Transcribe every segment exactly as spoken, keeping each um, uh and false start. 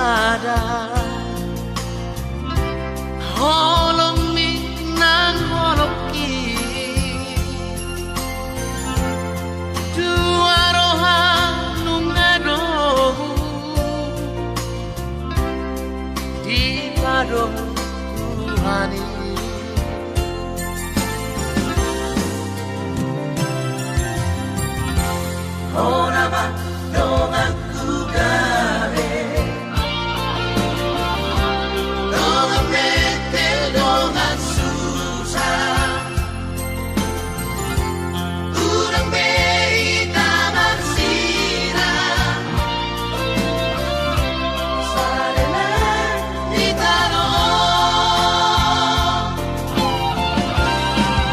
Ada holongmi nang holongki, tua roha nunga dohot dipadao Tuhan i. Hona ma donganku gabe, dongan metel dongan susa. Unang be hita marsirang, sada nang hita do.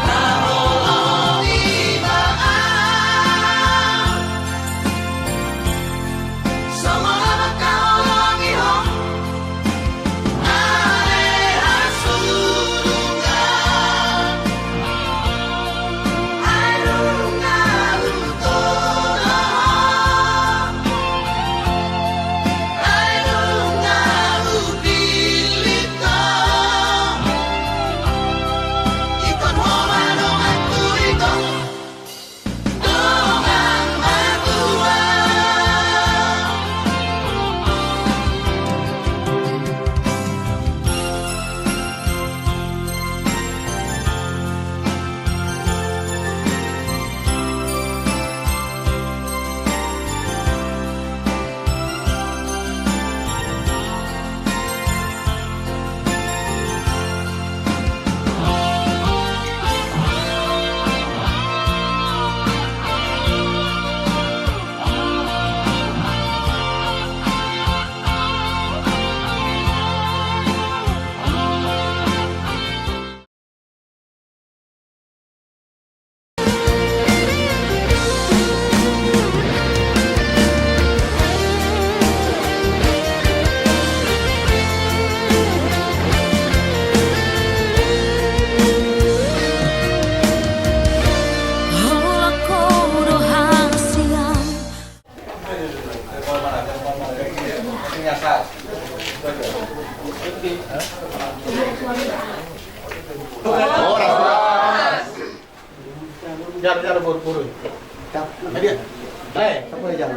Taholongi ma au, songon na mangkaholongi ho. Horas, horas. Jalo, jalo, boru, boru. Tadi ya? Eh, apa ya, jalo?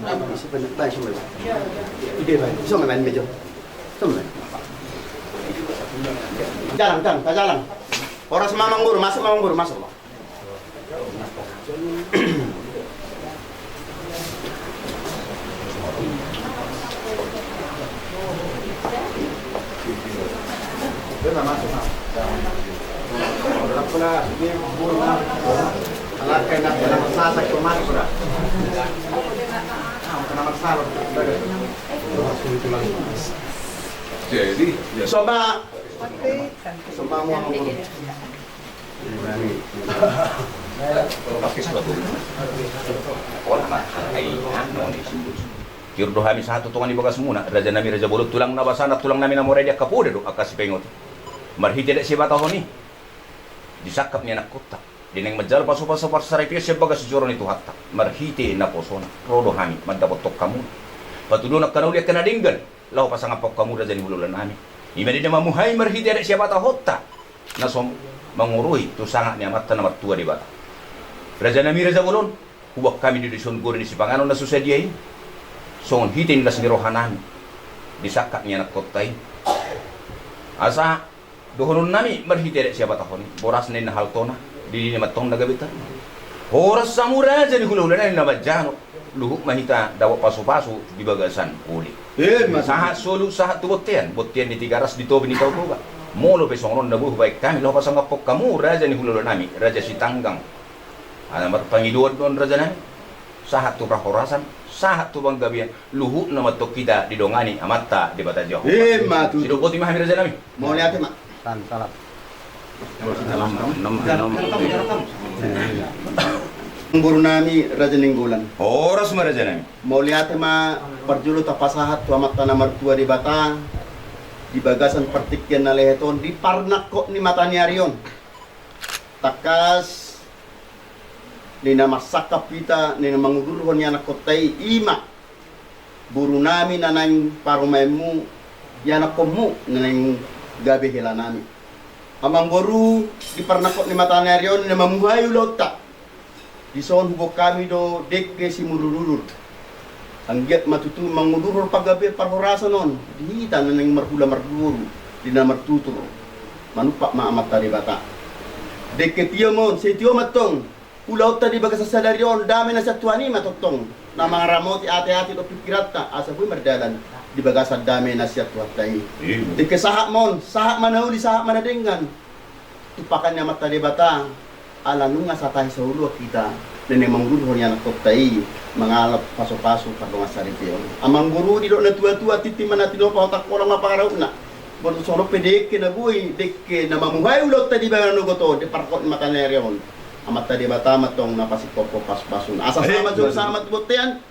Apa masih banyak, banyak semua. Ide, banyak. Bisa main meja. Jalan, jalan, ta jalan. Horas ma amang guru, masuk ma amang guru, masuk. Jadi, ya. Soba. Soba mu. Tiur do hami sahat tu tonga ni bagasmuna, raja nami raja bolon, tulang na basana, tulang nami na mora i, di angka poda dohot angka sipaingot i. Marhite adat sihabatahon i, disangkap ni anakkonta, di naeng manjalo pasupasu parsaripeon sian bagas joro ni Tuhanta, marhite naposona, ro do hami mandapothon hamu patuduhon angka na uli, angka na denggan, laho pasangaphon hamu raja ni hulahula nami. I ma na diida hamu hami marhite adat sihabatahonta, na so mangorui tu sangap ni Amanta na martua Debata. Raja nami raja bolon, huboan hami do dison gori ni sipanganon na so sadia i, songon hite ni las ni roha nami, disangkap ni anakkonta i. Asa dohonon nami marhite adat sihabatahon i, boras na inna haltona, didi na mantong na gabe tarna. Horas hamu raja ni hulahula nami na manjalo, luhut ma hita dapot pasupasu di bagasan uli. Sahat solu sahat tu bontean, bontean ni Tigaras di topi ni Tao Toga. Molo pe songon on na boi hubaen hami laho pasangaphon hamu raja ni hulahula nami, raja Sitanggang. Ala marpangidoan do on raja nami, sahat tu parhorasan, sahat tu panggabean, luhutna mantong hita didongani Amanta Debata Jahowa. Ima tutu. Sidok boti ma hami raja nami. Mauliate ma. Salam, salam. Guru nami Raja Nainggolan. Horas ma raja nami. Mauliate ma parjolo tapasahat tu Amanta na martua Debata di bagasan partingkian na lehet on di parnangkok ni mata ni ari on. Tangkas di na marsangkap hita, di na mangudurhon ni anakkonta i, ima Boru nami na naeng parumaenmu, ianakkonmu na naeng gabe hela nami. Amang boru, di parnangkok ni mata ni ari on na mamuhai ulaonta. Dison huboan hami do dengke simudurudur. Anggiat ma tutu mangudurhon panggabean parhorasan on di hita na naeng marhula marboru, di na martutur. Manumpak ma Amanta Debata. Dengke tio ma on, sai tio ma tong. Ulaonta di bagasan sadari on, dame na sian Tuhan i ma tongtong na mangaramoti ateate dohot pingkiranta, asa boi mardalan di bagasan dame na sian Tuhanta i. Amin. Dengke sahat ma on, sahat ma na uli, sahat ma na denggan. Tumpahan ni Amanta Debata, ala nunga satahi saoloan hita na naeng mangudurhon ianakkonta i mangalap pasupasu pardongansaripeon. Amang boru, didok na tuatua, tintin ma na tinopa, otak holong ma pangarahutna. Boru, songon on pe dengke na boi, dengke na mamuhai ulaonta di bagasan ogot on, di parnangkok ni mata ni ari on. Amanta Debata ma tong na pasingkophon pasupasuna. Asa sahat ma jolo, sahat ma tu bontean.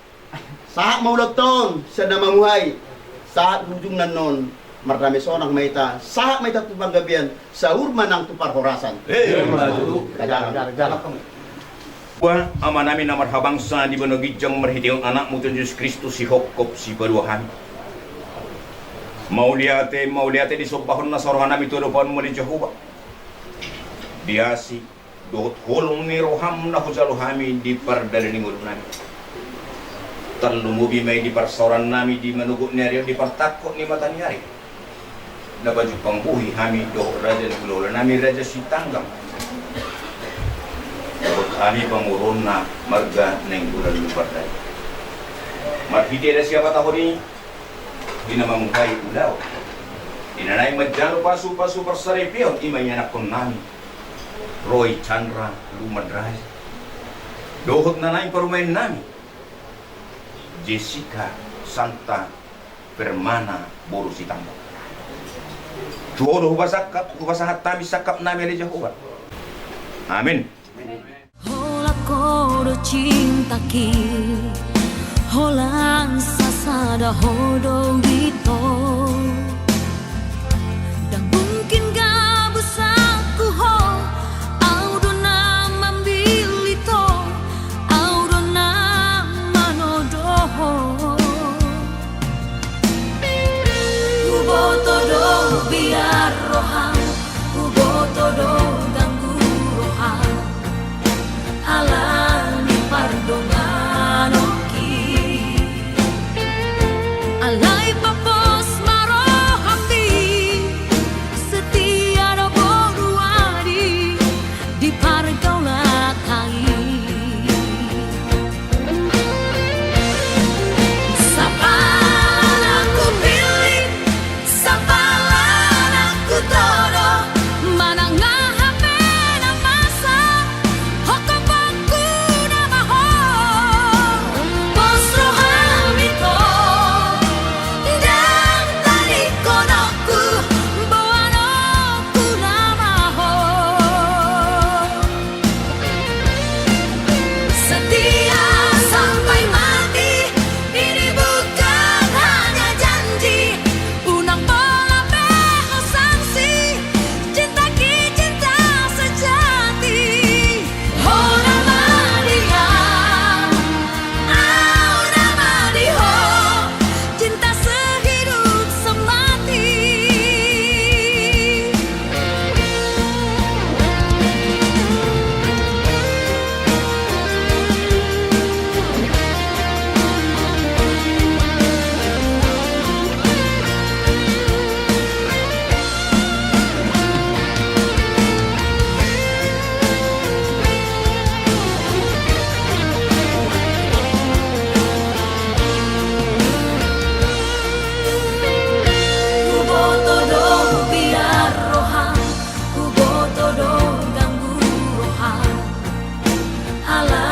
Sahat ma ulaonta on sian na mamuhai. Sahat tu ujungna annon, mardame sonang ma hita. Sahat ma hita tu panggabean. Saur ma nang tu parhorasan. Amin. Jar, jar, jar. Tuhan, Amanami na marhabangsa di banua ginjang, marhitehon Anakmu Tuhan Jesus Kristus, sihophop sipalua hami. Mauliate, mauliate disombahon nasa rohanami tu adopanMu ale Jahowa. Di asi dohot holong ni rohaM na hujalo hami di pardalanan ni ngolunami. Tarlumobi ma i di parsaorannami di manogot ni ari on, di partangkok ni mata ni ari. Na pajumpang bohi hami dohot raja ni hulahula nami, Raja Sitanggang. Dohot hami pamoruonna marga Nainggolan Lumban Raja. Marhite na sihabatahon i, di na mamuhai ulaon, di na naeng manjalo pasupasu parsaripeon, i ma ianakkonnami, Roy Chandra Lumban Raja. Dohot na naeng parumaennami, Jessica Santa Permana boru Sitanggang. Tu Ho do hupasangkap, hupasahat hami sangkapnami ale Jahowa. Amin. Holan Ho do cintaki, holan sasada Ho do ito. Ndang mungkin gabusangku Ho, au do na mambillit Ho, au do na manodo Ho. Huboto do biar roham, huboto do ganggu roham, ala ni pardonganonki. Alai papos ma roham di, setia do boru adi di pargaulan ta i. Sapalan na hupillit, sapalan na hutodo, manang aha pe na masa, hongkop bangku nama Ho. Pos roham di Ho, ndang tadingkononku, boanonku nama Ho. Setia sampai mati, ini bukan hanya janji. Unang pola pe ho sangsi, cintaki cinta sejati. Ho nama dia, au nama di Ho. Cinta sehidup semati. Huboto do biar roham, huboto do ganggu roham, ala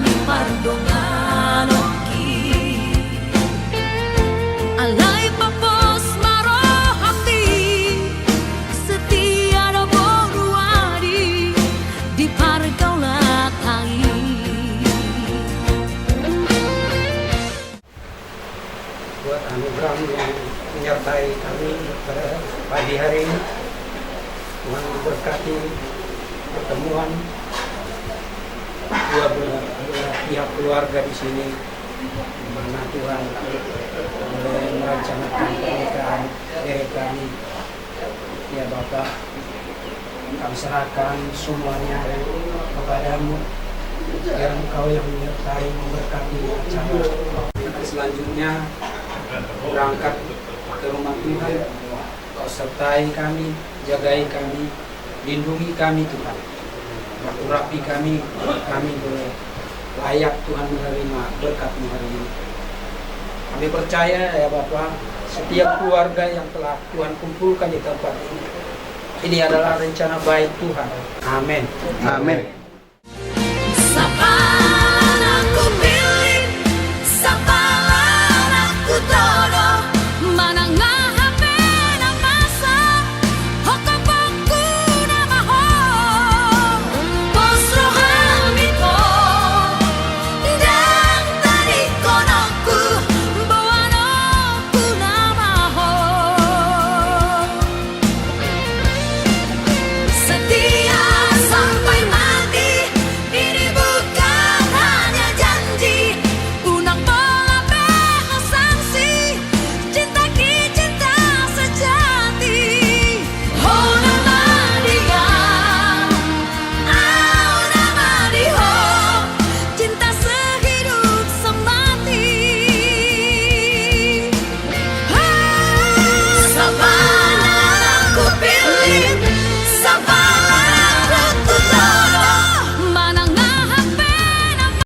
ni pardonganonki. Alai papos ma roham di, setia do boru adi di pargaulan ta i. Buat anugerahmu yang menyertai kami pada pagi hari ini, Tuhan memberkati pertemuan dua belah, dua pihak keluarga di sini. Di mana Tuhan mulai merencanakan pernikahan dari kami, ya Bapa, kami serahkan semuanya kepada-Mu, biar Engkau yang menyertai, memberkati acara. Selanjutnya berangkat ke rumah Tuhan, Kau sertai kami, jagai kami, lindungi kami Tuhan. Urapi kami, kami boleh layak Tuhan menerima berkat-Mu hari ini. Kami percaya ya Bapa, setiap keluarga yang telah Tuhan kumpulkan di tempat ini, ini adalah rencana baik Tuhan. Amin. Amin.